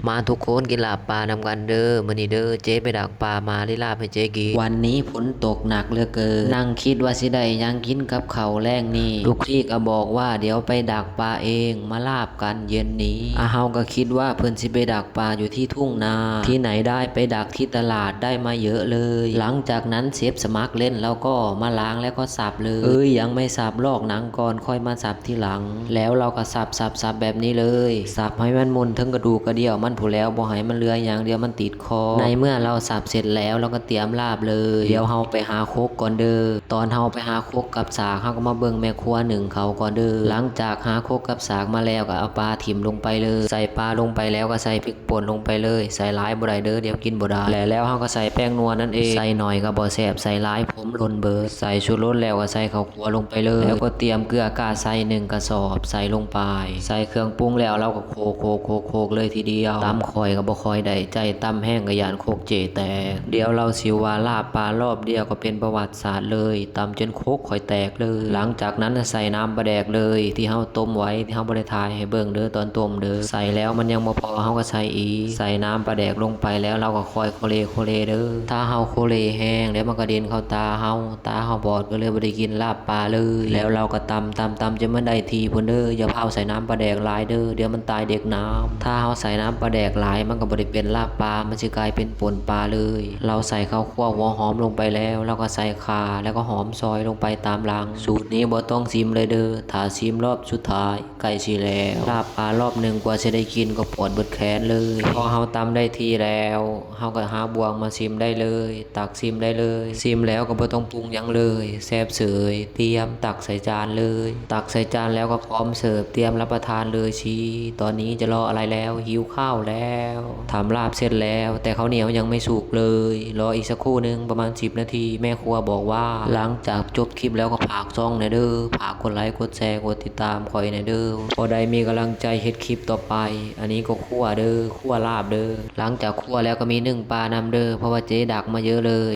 ມາທຸກຄົນ ກິນລາບປານຳກັນເດີ ມື້ນີ້ເດີ ເຈ້ໄປດັກປາມາ ໄດ້ລາບໃຫ້ເຈ້ກິນ. ວັນນີ້ຝົນຕົກໜັກເຫຼືອເກີນ ນັ່ງຄິດວ່າຊິໄດ້ຫຍັງກິນກັບເຂົ້າແລງນີ້ ລູກພີ່ກໍບອກວ່າ ດຽວໄປດັກປາເອງ ມາລາບກັນເຢັນນີ້. ອາ ເຮົາກໍຄິດວ່າເພິ່ນຊິໄປດັກປາຢູ່ທີ່ທົ່ງນາ ທີ່ໄຫນໄດ້ ໄປດັກທີ່ຕະຫຼາດໄດ້ມາເຍອະເລີຍ. ຫຼັງຈາກນັ້ນເຊຟສະໝັກເຫຼັ້ນລາວກໍມາລ້າງແລ້ວກໍສັບເລີຍ. ເອີຍ ຍັງໄມ່ສັບ ລອກໜັງກ່ອນ ຄ່ອຍມາສັບທີຫຼັງ. ແລ້ວລາວກໍສັບໆໆແບບນີ້ເລີຍ ສັບໃຫ້ມັນໝຸ່ນເຖິງກະດູກກະດ່ຽວມັນພຸ້ນແຫຼ້ວ ບໍ່ໃຫ້ມັນເຫຼືອຫຍັງ ດຽວມັນຕິດຄໍ. ໃນເມື່ອລາວສັບເສັດແລ້ວ ລາວກໍຕຽມລາບເລີຍ. ດຽວເຮົາໄປຫາຄົກກ່ອນເດີ. ຕອນເຮົາໄປຫາຄົກກັບສາກ ເຮົາກໍມາເບິ່ງແມ່ຄົວໜຶ້ງເຂົ້າກ່ອນເດີ. ຫຼັງຈາກຫາຄົກກັບສາກມາແລ້ວ ກໍເອົາປາຖິ້ມລົງໄປເລີຍ. ໃສ່ປາລົງໄປແລ້ວ ກໍໃສ່ພິກ ປົ່ນລົງໄປເລີຍ ໃສ່ຫຼາຍບໍ່ໄດ້ເດີ ດຽວກິນບໍ່ໄດ້. ແລະແລ້ວເຮົາກໍໃສ່ແປ້ງນົວນັ້ນເອງ ໃສ່ໜ້ອຍກໍບໍ່ແຊບ ໃສ່ຫຼາຍຜົມຫຼົ່ນເບີດ. ໃສ່ຊູລົດແລ້ວກໍໃສ່ເຂົ້າຂົ້ວລົງໄປເລີຍ ແລ້ວກໍຕຽມເກືອກ້າໃສ່ໜຶ່ງກະສອບໃສ່ລົງໄປ. ໃສ່ເຄື່ອງປຸງແລ້ວ ລາວກໍໂຂກໆໆໆເລີຍທີດຽວ. ຕຳຂ້ອຍກໍບໍ່ຄ່ອຍໄດ້ໃຈ ຕຳແຮງກໍຢ້ານຄົກເຈ້ແຕກ. ດຽວລາວຊິວ່າລາບປາລອບດຽວກໍເປັນປະຫວັດສາດເລີຍ ຕຳຈົນຄົກຂ້ອຍແຕກເລີຍ. ຫຼັງຈາກນັ້ນໃສ່ນ້ຳປາແດກເລີຍ ທີ່ເຮົາຕົ້ມໄວ້ ທີ່ເຮົາບໍ່ໄດ້ຖ່າຍໃຫ້ເບິ່ງເດີ ຕອນຕົ້ມເດີ. ໃສ່ແລ້ວມັນຍັງບໍ່ພໍ ເຮົາກໍໃສ່ອີກ. ໃສ່ນ້ຳປາແດກລົງໄປແລ້ວ ລາວກໍຄ່ອຍໂຄເລໂຄເລເດີ. ຖ້າເຮົາໂຄເລແຮງ ດຽວມັນກະເດັ່ນເຂົ້າຕາເຮົາ ຕາເຮົາບອດ ກໍເລີຍບໍ່ໄດ້ກິນລາບປາເລີຍ. ແລ້ວລາວກໍຕຳຕຳຕຳຈົນມັນໄດ້ທີ່ພຸ້ນເດີ ຢ່າຟ້າວໃສ່ນ້ຳປາແດກຫຼາຍເດີ ດຽວມັນຕາຍເດັກນ້ຳ. ຖ້າເຮົາໃສ່ນ້ຳປາແດກຫຼາຍ ມັນກໍບໍ່ໄດ້ເປັນລາບປາ ມັນຊິກາຍເປັນປົ່ນປາເລີຍ. ລາວໃສ່ເຂົ້າ ຂົ້ວຫົວຫອມລົງໄປແລ້ວ ລາວກໍໃສ່ຂ່າ ແລ້ວກໍຫອມຊອຍລົງໄປຕາມຫຼັງ. ສູດນີ້ບໍ່ຕ້ອງຊິມເລີຍເດີ ຖ້າຊິມລອບສຸດທ້າຍໃກ້ຊິແລ້ວ. ລາບປາລອບໜຶ່ງກວ່າຊິໄດ້ກິນກໍປວດເບິດແຂນເລີຍ. ພໍເຮົາຕຳໄດ້ທີ່ແລ້ວ ເຮົາກໍຫາບ່ວງມາຊິມໄດ້ເລີຍ ຕັກຊິມໄດ້ເລີຍ. ຊິມແລ້ວກໍບໍ່ຕ້ອງປຸງຫຍັງເລີຍ ແຊບເສີຍ. ຕຽມຕັກໃສ່ຈານເລີຍ. ຕັກໃສ່ຈານແລ້ວກໍພ້ອມເສີບ ຕຽມຮັບປະທານເລີຍຊີ້. ຕອນນີ້ຈະລໍອະໄລແລ້ວ ຫິວຂ້າວແລ້ວ. ທຳລາບເສັດແລ້ວ ແຕ່ເຂົ້າໜຽວຍັງໄມ່ສຸກເລີຍ. ລໍອີກສັກຄູ່ໜຶ່ງ ປະມານສິບນາທີ ແມ່ຄົວບອກວ່າ. ຫຼັງຈາກຈົບຄລິບແລ້ວກໍຝາກຊ່ອງແດ່ເດີ ຝາກກົດໄລ ກົດແຊ ກົດຕິດຕາມຂ້ອຍແດ່ເດີ ພໍໄດ້ມີກຳລັງໃຈເຮັດຄລິບຕໍ່ໄປ. ອັນນີ້ກໍຂົ້ວເດີ ຂົ້ວລາບເດີ. ຫຼັງຈາກຂົ້ວແລ້ວກໍມີໜຶ້ງປານຳເດີ ເພາະວ່າເຈ້ດັກມາເຍອະເລີຍ.